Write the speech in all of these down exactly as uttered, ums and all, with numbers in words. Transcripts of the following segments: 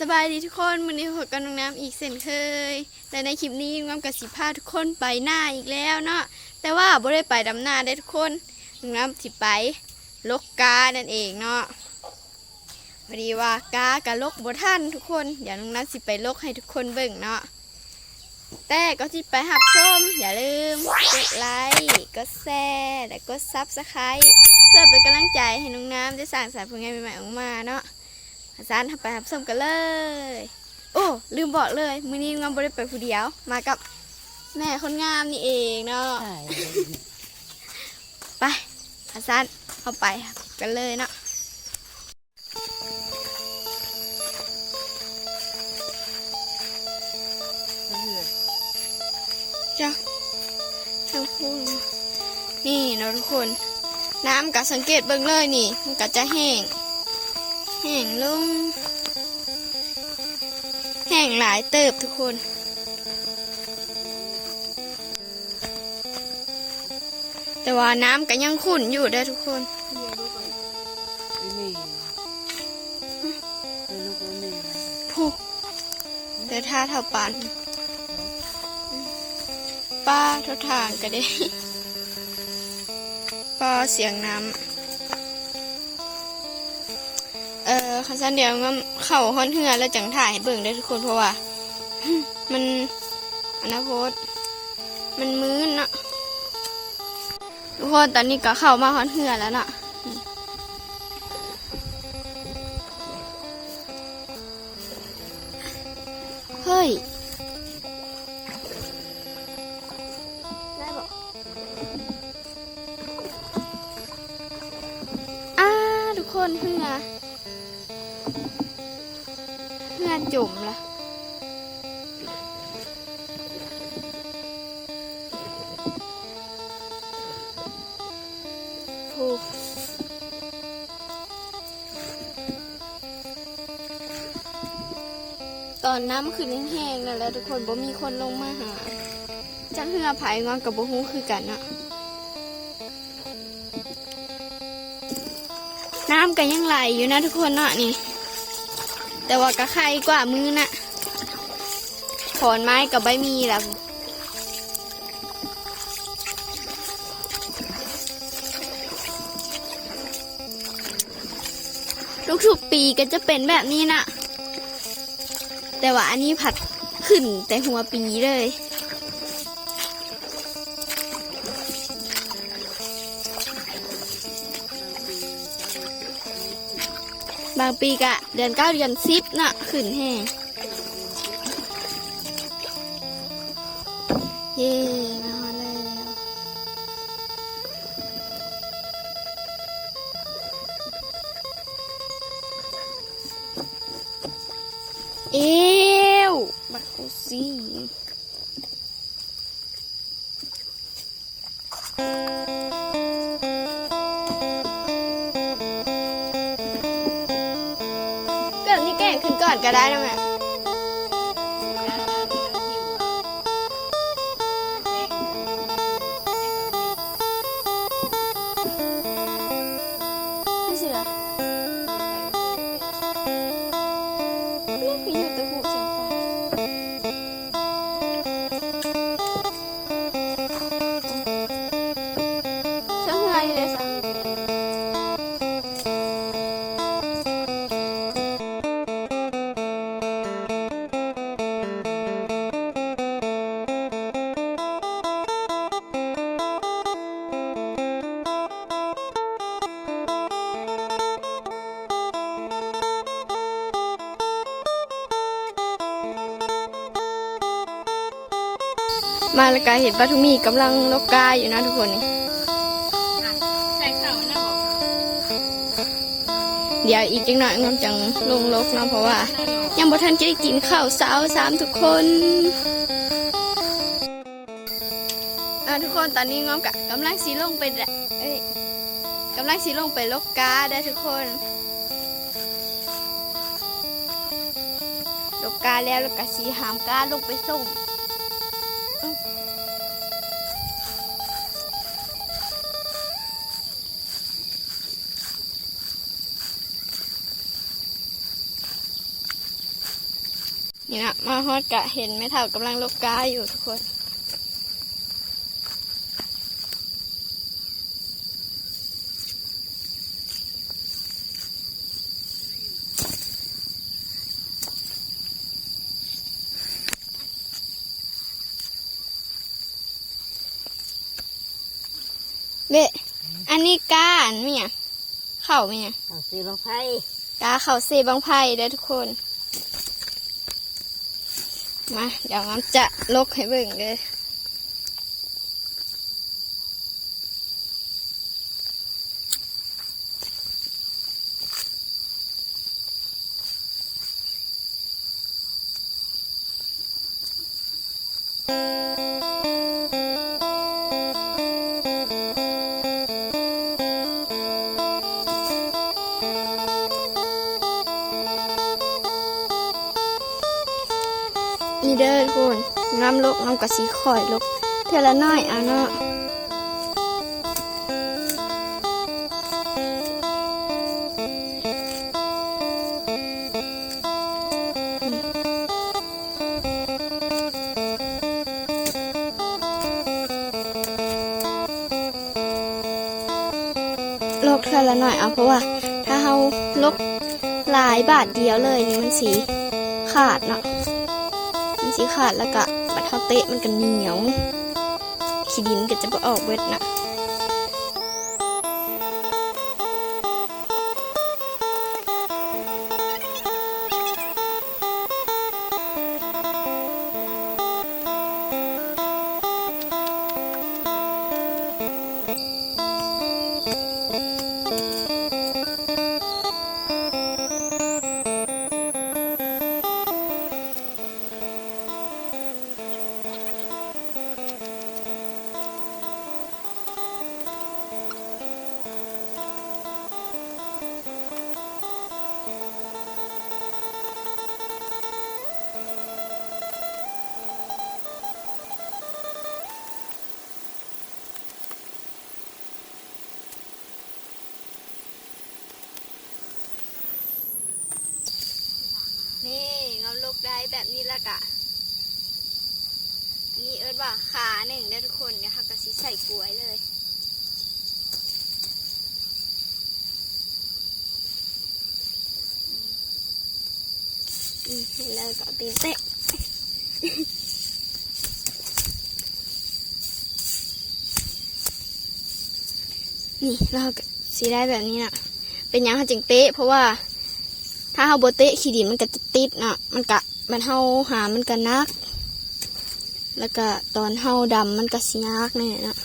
สบายดีทุกคน มื้อนี้พบกับน้องน้ำอีกเช่นเคย และในคลิปนี้น้องน้ำก็สิพาทุกคนไปนาอีกแล้วเนาะ แต่ว่าบ่ได้ไปดำนาเด้อทุกคน น้องน้ำสิไปลกกานั่นเองเนาะ พอดีว่ากากะลกบ่ทันทุกคน เดี๋ยวน้องน้ำสิไปลกให้ทุกคนเบิ่งเนาะ แต่ก่อนที่ไปรับชม อย่าลืมกดไลค์ กดแชร์ และกด Subscribe เพื่อเป็นกำลังใจให้น้องน้ำได้สร้างสรรค์ผลงานใหม่ๆออกมาเนาะ อาจารย์ เราไปรับชมกันเลย โอ้ ลืมบอกเลย มื้อนี้น้องบ่ได้ไปผู้เดียว มากับแม่คนงามนี่เองเนาะ ใช่ ไป อาจารย์ เราไปกันเลยเนาะ จ้ะ ทั้งคู่ นี่เนาะทุกคน น้ำก็สังเกตเบิ่งเลยนี่ มันก็จะแห้ง แห้งลง แห้งหลายเติบทุกคน แต่ว่าน้ำก็ยังขุ่นอยู่เด้อทุกคน ไอ้นี่ ไอ้ลูกไอ้นี่ ผู้ แต่ถ้าเท่าปาน ป้าเท่าทางก็ได้ ป้าเสียงน้ำ เอ่อ คันซั่นเดี๋ยวมันเข้าฮอดเฮือนแล้วจั่งถ่ายให้เบิ่งเด้อทุกคน เพราะว่า มัน อันนะโพสต์ มันมื้นเนาะ ทุกคน ตอนนี้ก็เข้ามาฮอดเฮือนแล้วเนาะ เฮ้ย ได้บ่ อ้า ทุกคน เฮือ เฮือจมละ โอ้ ตอนน้ำขึ้นแห้งๆนั่นแหละทุกคน บ่มีคนลงมาหา จักเฮือไผงอนก็บ่ฮู้คือกันเนาะ น้ำก็ยังไหลอยู่นะทุกคนเนาะนี่ แต่ว่าก็ไคกว่ามื้อนะ ขอนไม้กับใบมีล่ะ ทุกๆปีก็จะเป็นแบบนี้นะ แต่ว่าอันนี้ผัดขึ้นแต่หัวปีเลย บางปีกะเดือนเก้าเดือนสิบเนาะ ขึ้นแฮง เย้ มาฮอดแล้ว เอว บักกูซี่ แบบนี้แกล้งขึ้นก่อนก็ได้นะแม่ ไม่เชื่อ นี่คืออยู่แต่หูเสียงฟ้า เชื่อเฮืออยู่เลยสะ มาแล้วก็เห็นปลาทูมีกำลังลกกาอยู่นะทุกคนนี่ ใส่เข่านะบอก เดี๋ยวอีกจังหน่อยงอมจังลงลกเนาะ เพราะว่ายังบ่ทันจะได้กินข้าวเช้าซ้ำทุกคน อ่ะทุกคน ตอนนี้งอมกะกำลังสิลงไปแดะ เอ้ย กำลังสิลงไปลกกาได้อทุกคน ลกกาแล้ว แล้วก็สิหามกาลงไปส่ง เ นี่นะ มาฮอดกะเห็นแม่เฒ่ากำลังลกกาอยู่ทุกคน เบะ อันนี้กาอันนี้อะ เข้าไหมอะ เข้าเซบั้งไฟ กาเข้าเซบั้งไฟเด้อทุกคน มา เดี๋ยวน้ำจะลกให้เบิ่งเลย นี่เด้อทุกคน น้ำลก น้ำกะสิค่อยลก เทื่อละน้อยเอาเนาะ ลกเทื่อละน้อยเอา เพราะว่าถ้าเฮาลกหลายบาดเดียวเลยนี่มันสิขาดเนาะ มันสิขาด แล้วกะบัดเฮาเตะมันกะเหนียว ขี้ดินกะจะบ่ออกเบิดนะ นี่ เงาลกได้แบบนี้แล้วกะ นี่เอิ้นว่าขาหนึ่งเด้อทุกคน เดี๋ยวเฮากะสิใส่กล้วยเลย อืม แล้วกะเอาตีนเตะ นี่ แล้วเฮากะสิได้แบบนี้นะ เป็นหยังเฮาจึงเตะ เพราะว่า ถ้าเฮาบ่เตะขี้ดินมันกะจะติดเนาะ มันกะ บัดเฮาหามมันกะหนัก แล้วกะตอนเฮาดำมันกะสิยากแน่เนาะ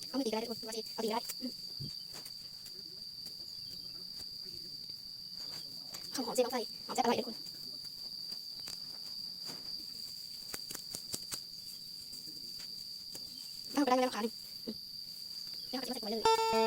เอาไม่ตีก็ได้ทุกคน ว่าสิเอาตีก็ได้ อืม ข้าวหอมเจียวใส่ หอมแซ่บอร่อยเลยทุกคน เอาไปได้มาแล้วขาหนึ่ง อืม แล้วก็จะมาใส่กล้วยเลย อื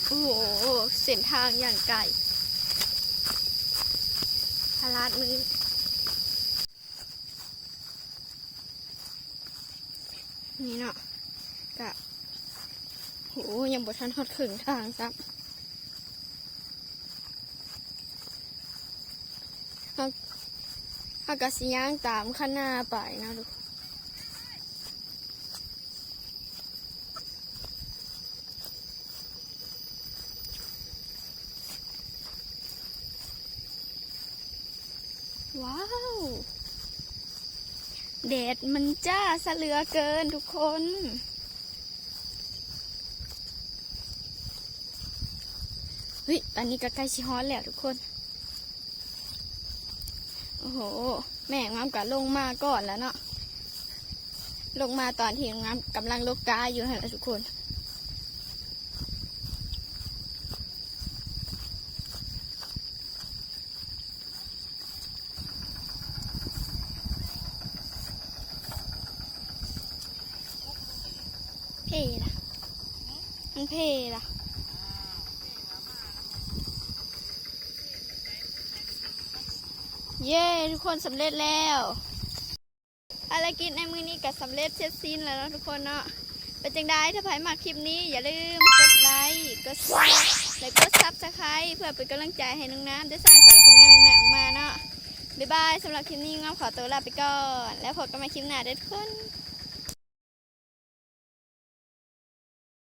โอ้โห เส้นทางอย่างไกล พลาดมื้อ นี่เนาะ กะ โห ยังบ่ทันฮอดครึ่งทางซ้ำ เฮา เฮากะสิย่างตามคันนาไปเนาะทุกคน ว้าว แดดมันจ้าซะเหลือเกินทุกคน เฮ้ย ตอนนี้ก็ใกล้สิฮอดแล้วทุกคน โอ้โห แม่งามกะลงมาก่อนแล้วเนาะ ลงมาตอนที่งามกำลังลกกาอยู่หั่นแหละทุกคน เพล่ะ มันเพล่ะ เย้ ทุกคนสำเร็จแล้ว ภารกิจในมื้อนี้ก็สำเร็จเสร็จสิ้นแล้วเนาะทุกคนเนาะ เป็นจังใด ถ้าใครมักคลิปนี้อย่าลืมกดไลค์ กดแชร์ และกด Subscribe เพื่อเป็นกำลังใจให้น้องน้ำได้สร้างสรรค์ผลงานใหม่ๆออกมาเนาะ บ๊ายบาย สำหรับคลิปนี้น้องน้ำขอตัวลาไปก่อน แล้วพบกันใหม่คลิปหน้าเด้อทุกคน